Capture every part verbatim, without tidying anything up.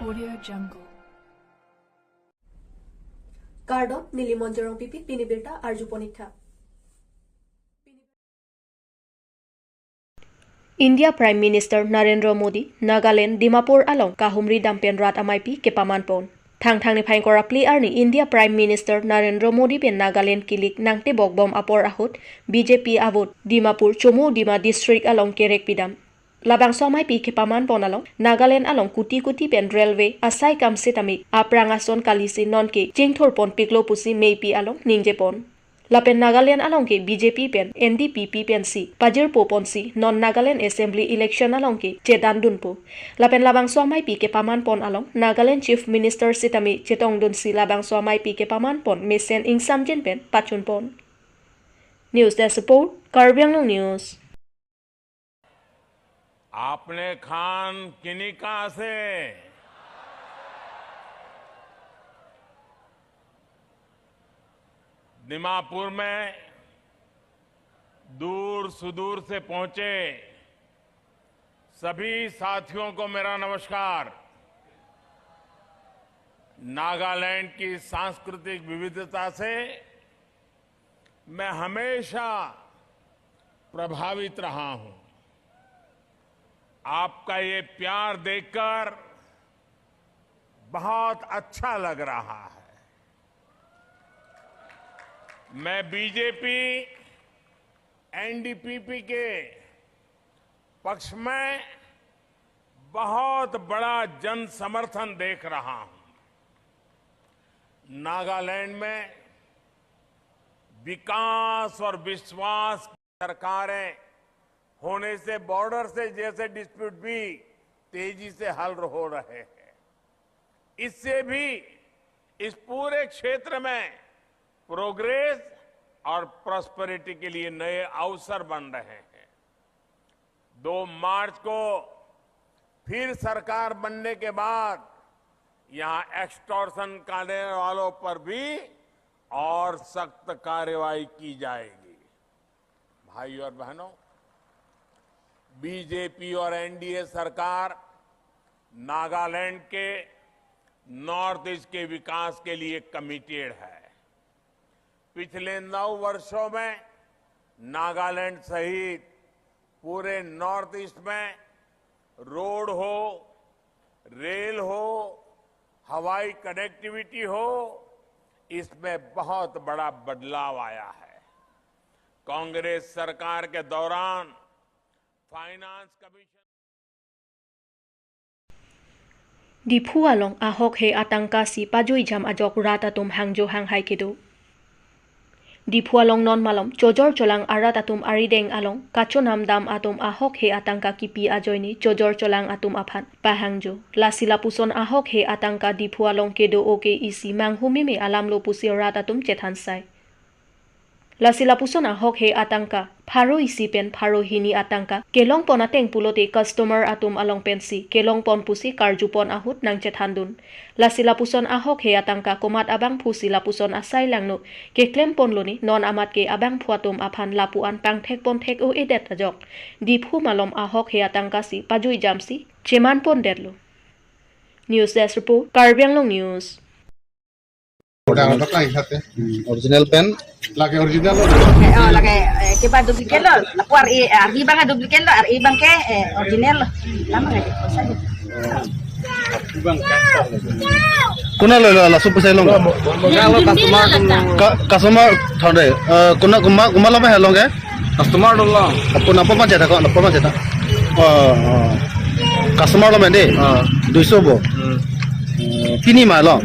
Audio Jungle. Kardom, neli Monjorong Pipi, pini birta arjupon ik tha. India Prime Minister Narendra Modi Nagaland Dimapur along kahumri dampen rat ameipi kepaman pon. Thangthang niphai ingkoi ra phli arni India Prime Minister Narendra Modi pen Nagaland kilik nangtebok bom apor ahut B J P avote Dimapur Chomou Dima District along kerek pidam. Labangso ameipi kepaman pon along Nagaland along kuti kuti pen railway asai kam sitame aphrang ason kalisi nonke chingthur pon piklo pusi meipi along ningje pon. Lapen Nagaland along ke B J P pen N D P P pensi pajirpo ponsi non Nagaland Assembly election along ke chethan dunpo. Lapen labangso ameipi kepaman pon along Nagaland Chief Minister sitame chetong dunsi labangso ameipi kepaman pon mesen ingsamjin pen pachun pon. News Desk Report, Karbi Anglong News. आपने खान किनिका से? दिमापुर में दूर सुदूर से पहुंचे सभी साथियों को मेरा नमस्कार। नागालैंड की सांस्कृतिक विविधता से मैं हमेशा प्रभावित रहा हूं। आपका ये प्यार देखकर बहुत अच्छा लग रहा है। मैं B J P N D P P के पक्ष में बहुत बड़ा जन समर्थन देख रहा हूं। नागालैंड में विकास और विश्वास की सरकारें होने से बॉर्डर से जैसे डिस्प्यूट भी तेजी से हल हो रहे हैं, इससे भी इस पूरे क्षेत्र में प्रोग्रेस और प्रॉस्पेरिटी के लिए नए अवसर बन रहे हैं। दो मार्च को फिर सरकार बनने के बाद यहां एक्सटॉर्शन करने वालों पर भी और सख्त कार्रवाई की जाएगी। भाइयों और बहनों, B J P और N D A सरकार नागालैंड के नॉर्थ ईस्ट के विकास के लिए कमिटेड है। पिछले नौ वर्षों में नागालैंड सहित पूरे नॉर्थ ईस्ट में रोड हो, रेल हो, हवाई कनेक्टिविटी हो, इसमें बहुत बड़ा बदलाव आया है। कांग्रेस सरकार के दौरान finance commission Diphu along ahok he atangka si pajuijam ajok rat atum hangjo hanghai kedo. Diphu along non malom chojor cholang arat atum arideng along kachonam dam atum ahok he atangka kipi ajoine chojor cholang atum aphan pahangjo. Lasi lapuson ahok he atangka Diphu along kedo-o ke isi manghumeme alamlo pusi rat atum chethansai. Lasi lapuson ahok he atangka pharo isi pen pharo hini atangka kelongpon ateng pulote customer atum along pensi kelongpon pusi karjupon ahut nangchethandun. Lasi lapuson ahok he atangka komat abangphusi lapuson asai langno keklemponlone, non amat ke abangphu atum aphan lapu-an pangthekpon thek-o-edet ajok Diphu malom ahok he atangka si pajuijamsi chemanpondetlo. News Desk Report, Karbi Anglong News. Udah, udah, lah, lihat ya. Hmm, original pen? Lagi original lo. Eh, oh, lagi, eh, kiba duplicate lo. Lapu R A, eh, R B bang duplicate lo, R A bang ke, eh, original lo. Lama lagi, bosan. Kuna lo, lo, langsung pusai long. Kalau customer, ka-, customer, thode, eh, kuna, kuma, kuma lo ba long ke? Customer lo long. Apa napa macet ko, napa macet? Oh, oh. Customer lo mende? Ah. Duiso bo. Hmm. Oh, pini ma lo?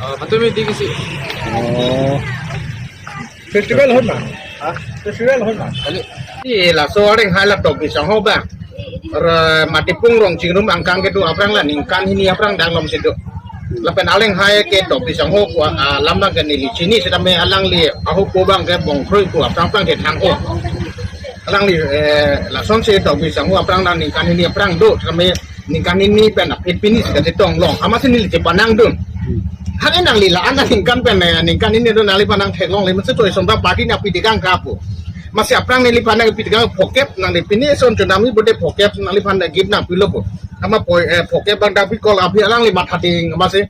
Ah, betul mi digi si. Oh. Festival hon ma? Ha? Festival hon ma? Ani, i laso arenghai la tok bisong ho ba. Ra Matipung Rongchingrum angkang kedo aphrang la ningkan hini aphrang danglom si do. Lapen arenghai ke tok bisong ho ko, ah, lam bang ke neli chini sitame alangli ahu ko bang ke Bongkroi ko aphrang aphrang ke thang ho. Alangli, eh, lason si tok bisong ho aphrang dan ningkan hini aphrang do, sitame ningkan hini pen aphi pini si kachetong long. Amatsi neli chepanang dun. Hake nangli la-an aningkan pen, eh, ningkan hini do nangliphan nangtheklongle, amatsi choi som ta party nangpi tekang kapo. Amatsi aphrang neliphan nangpi tekang phokep, nangli pini son chonami bode phokep nangliphan nangkepi nangpilo po. Ama poi, eh, pocket abang dak bikol aphi alangli matha ding amatsi.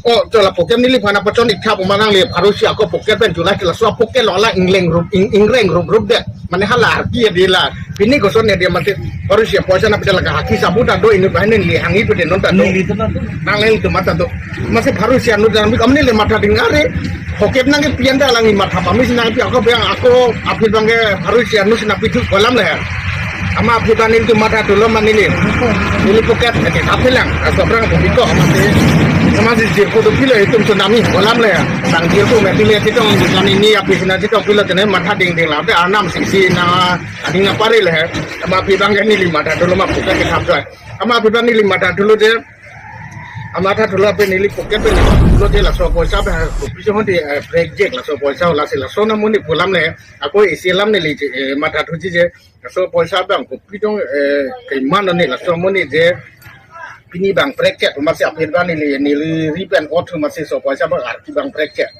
Oh, chola pocket neliphan apachon ikhap amat alangli pharo isi ako pocket pen chulai chula so pocket lo ala ingleng rup, ing-, ingreng rup rup de. Mane hala arki ya dila. Pini koson ya dia mati pharo isi poisa na pita laga haki sabu ta do inut bahane neli hangji pute non ta do. Neli tu na tu. Nang neli tu mata do. Amatsi pharo isi anu dan bikol neliphan matha ding are. Pocket nangkepi anta alangli matha pame si nangpi ako abang ako aphi abangke pharo isi anu si nangpithu ko alam le. Ama aphi abang nelitum matha thulo ma neli. Neli pocket ake kapelang. Aso aphrang ko biko amatsi. Amatsi jirpo do pilo itum tsunami ko alam le. Sang jirpo me pilo chetong tsunami ni aphi si nangchetong pilo tene matha ding ding la. Te arnam sing si na ading na pare le. Ama aphi abangke neli matha thulo ma pocket ke khap joi. Ama aphi abang neli matha thulo je. Amatha thulo pen neli pocket pen thulo je laso poisa pen kopi jong di, eh, break jek laso poisa lasi laso na monit pu alam le. Ako isi alam neli je, eh, matha thuji je. Laso poisa abang kopi jong, eh, kaiman ne laso monit je. Pini abang break chet amatsi aphi abang neli, neli ri pen ot thu amatsi so poisa abang arki abang break chet.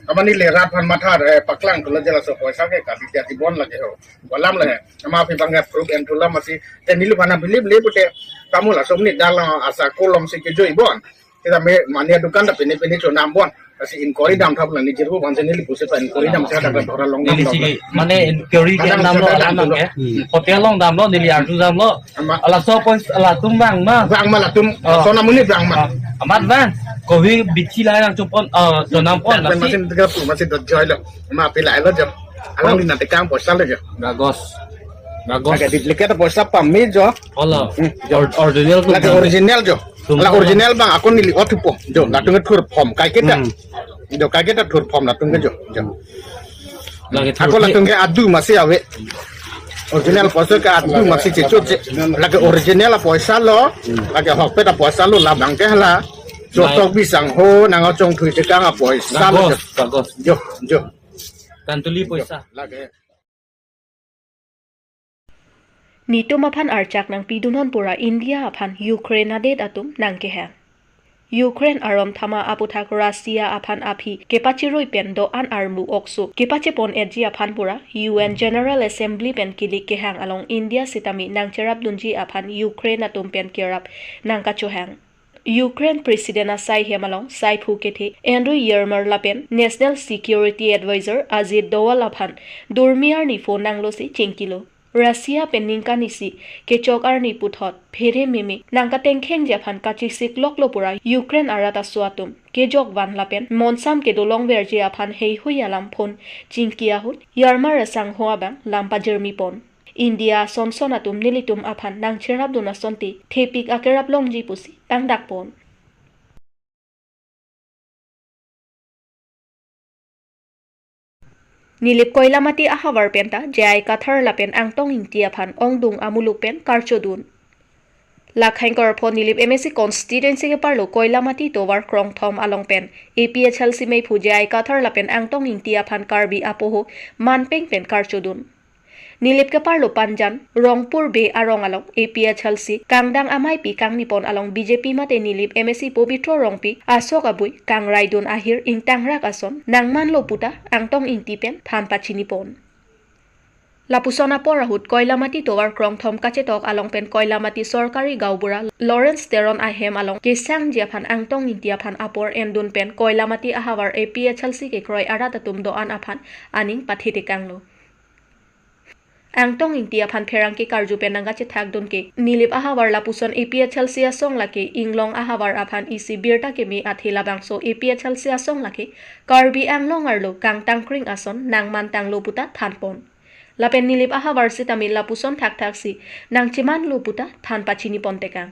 Amat neli rat aphan matha, eh, paklang thulo je laso poisa ke kali dia di bon lake ho. Ko alam le. Ama aphi abangke proof en thulo amatsi. Te neliphan na believe le pute. Kamu laso monit dala asa kolom si kejoi bon. Kita me mania dukan ta pini pini chonam bon. Lasi inquiry dam thap la ni jirpo aphansi neli pusi ta inquiry dam sa ta thora long dam. Neli si mane inquiry ke kadang nam lo, sa ta alam dam ke. Hmm. Hotel along damlo, neli arju damlo. Ama. Laso poisa latum vang ma. Vang ma latum. Oh. Sona muni vang ma. Oh. Amat vang. Kovi bithi la nangchopon, oh, chonam pon, dan lasi. Amatsi tiga puluh amatsi dot joi lo. Ama aphi la lo jo. Alangli nangtekang poisa le jo. Gagos. Gagos. Lake duplicate poisa pame jo. Olo. Hmm, jo. Or-, original tu lake bang. Original jo. Tum la bang. Original abang ako neli ot thupo. Jo, latum ke thurphom. Kaiketa. Hmm. Jo, kaiketa thurphom latum ke jo. Jo. Lake ako thurphom. Latum ke adu amatsi ave. Original poisa ke adu amatsi checho che. Lake original apoisa lo. Hmm. Lake ahokpet apoisa lo labang ke hala. Jo. Lai. Tok bisang ho nang achongthui tekang apoisa lo. Gagos, jo. Gagos. Jo, jo. Kantuli poisa. Lake. Netum aphan archak nangpidunnon pura India aphan Ukraine adet atum nangkehang. Ukraine arom thama aputhak Russia aphan aphi kepachirui pen do-an armu okso kepachepon-etji aphan pura U N General Assembly pen kilik kehang along India sitame nangcherapdunji aphan Ukraine atum pen kerap nangkachohang. Ukraine President asai hem along saiphu kethe Andriy Yermak lapen National Security Advisor Ajit Doval aphan durmi arni phone nanglosi chingkilo. Russia pen ningkan isi kechok arni puthot phere meme nangkatengkhengji aphan kachesik loklo pura Ukraine arat aso atum kejok van lapen monsam kedo longverji aphan heihui alam phone chingki ahut Yermak asangho abang lam pajirmi pon. India asonson atum nelitum aphan nangcherapdun asonte thepik akerap longji pusi tangdakpon. Nilip Koilamati ahavar penta J I Kathar lapen Angtong Ingti aphan ongdung amuluk pen karchodun. Lakhang Karpho Nilip M A C constituency keparlo Koilamati tovar krongthom along pen A P H L C meiphu J I Kathar lapen Angtong Ingti aphan Karbi apoho manpeng pen karchodun. Nilip keparlo Panjan, Rongpur Bey arong along A P H L C kangdang ameipi kangnipon along B J P mate Nilip M A C Pobitro Rongpi asok abui kangraidun ahir ingtangrak ason nangmanlo puta Angtong Ingti pen than pachinipon. Lapuson apor ahut Koilamati tovar krongthom kachetok along pen Koilamati sorkari gaonbura Lawrence Teron ahem along kesangji aphan Angtong Ingti aphan apor endun pen Koilamati ahavar A P H L C kekroi arat atum do-an aphan aning pathetekanglo. Angtong Ingti aphan pherangke karju pen nangkachethakdun ke Nilip ahavar lapuson A P H L C asong lake Inglong ahavar aphan isi birta keme athe labangso A P H L C asong lake Karbi Anglong arlo kangtangkring ason nangmantanglo puta thanpon. Lapen Nilip ahavar sitame lapuson thakthaksi nangchemanlo puta than pachinipon tekang.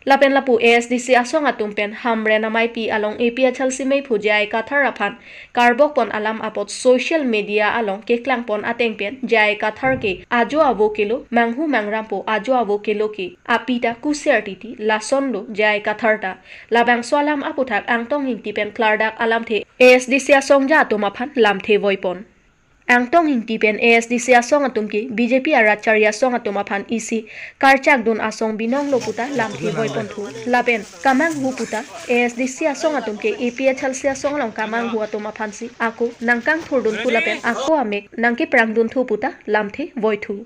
Lapen lapu A S D C asong atum pen Hamren ameipi along A P H L C meiphu J I Kathar aphan karbokpon alam apot social media along keklangpon ateng pen J I Kathar ke ajo avo kelo manghu mangrampo ajo avo kelo ke apita kuser titi lasonlo J I Kathar ta labangso alam aputhak Angtong Ingti pen klardak alamthe A S D C asongja atum aphan lamthe voipon. Angtong Ingti pen A S D C asong atum ke B J P arat chari asong atum aphan isi karchakdun asong binonglo puta lamthe voiponthu. Lapen kamanghu puta A S D C asong atum ke A P H L C asong along kamanghu atum aphansi ako nangkangthurdunthu lapen ako amek nangkeprangdunthu puta lamthe voithu.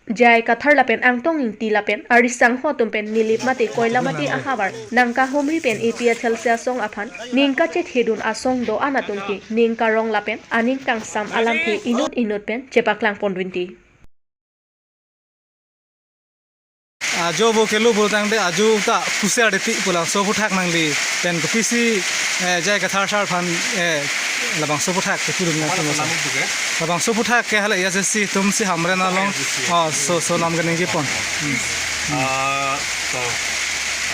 J I Kathar lapen Angtong Ingti lapen arisangho atum pen Nilip mate Koilamati ahavar nangkahumri pen A P H L C asong aphan ning kachethedun asong do-an atum ke ning karong lapen aning kangsam alamthe inut inut pen chepaklang pon rinti. Ajo vo kelo pulotangte ajo ta pusi arti pu labangso aphuthak nangli pen kopisi, eh, J I Kathar sar aphan, eh, labangso aphuthak ke pudun nang Mana tumo sa. Pernah itu ke? Labangso aphuthak ke hala A S D C atum si Hamren along. A S D C. Oh, so, so lam keningje pon. Hmm. Ah, to,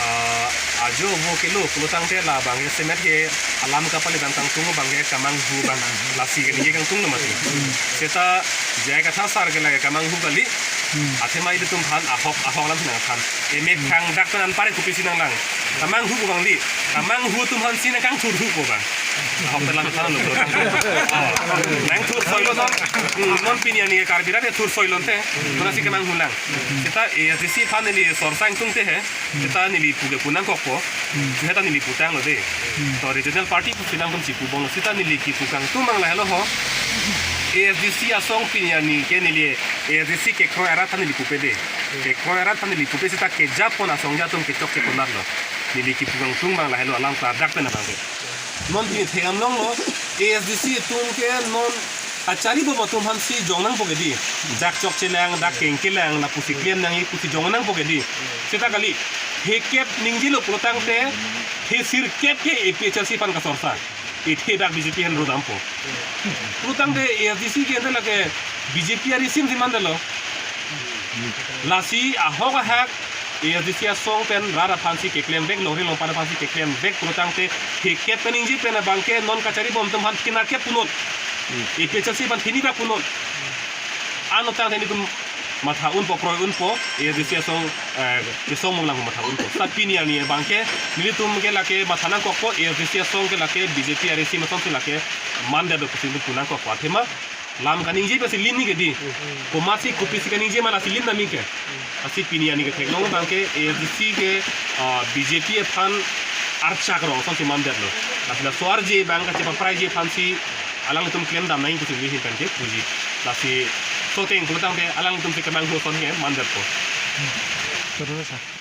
ah, ajo vo kelo pulotangte labang ke semet ke alam kapali abang kangtung abang ke kemanghu abang lasi keningje kangtung lo mati. Seta J I Kathar sar ke lake kemanghu kali. Hmm. Athema ilitum aphan ahok, ahok alam si nangthan. Emek Hmm. thang dak pen anpar kopisi nanglang. Kemanghu pu abang li. Kemanghu atum aphan si nangkangthurhu pu abang. Ahok pen lam than lo. Oh. Nangthur soi lo non. Hmm, non pini arni Karbi rat thur soi lonte. Konatsi kemanghu lang. Seta A S D C aphan neli sorsa ingtungte he. Seta neli pu ke pu nangkokpo. Hmm. Seta neli putang lo de. Hmm. To regional party pu si nangtum si pu bom lo. Seta neli kipu kangtung abang lahelo ho. A S D C asong pini arni ke neli A S D C kekroi arat aphan neli pupe de. Kekroi arat aphan neli pupe seta kejapon asong atum kechokche pon lo. Neli kipu kangtung abang lahelo alam ta dak pen abang de. Non pini thekdam longlo, A S D C atum ke non kachari bom atum aphan si jong nangpo ke di. Dak chokche lang, dak kengke lang, lapusi klem nangji pusi jong nangpo ke di. Seta kali, hekep ningjelo pulotangte, hesirkep ke A P H L C aphan kasorsa. Ithe dak B J P aphan rodampo. Pulotangte A S D C ke ente lake B J P arisim si mandetlo. Lasi ahok ahak A S D C asong pen rat aphan si keklem vek, longri longpat aphan si keklem vek pulotangte hekep kaningje pen abang ke non kachari bom atum aphan kinarkep punot. Hmm. A P H L C aphan thini dak punot. Anotangte nelitum matha unpo, kroi unpo, A S D C asong, eh, kesong mong lang matha unpo. Seta pini arni abang ke, nelitum ke lake matha nangkokpo, A S D C asong ke lake B J P arisim asong si lake mandetlo pusi nelitum pu nangkokpo. Athema, lam kaningje pensi limji ke di. Komatsi kopisi kaningje ma lasi lim nangji ke. Lasi pini arni ke theklong abang ke A S D C ke, ah, B J P aphan archak rong asonsi mandetlo. Lasi laso arje abang kachepapraiji aphansi alanglitum klemdam nangji pusi neli ahin pen ke puji. Lasi soteng pulotangte alanglitum si kemanghu ason ke mandetpo. Betul, sir.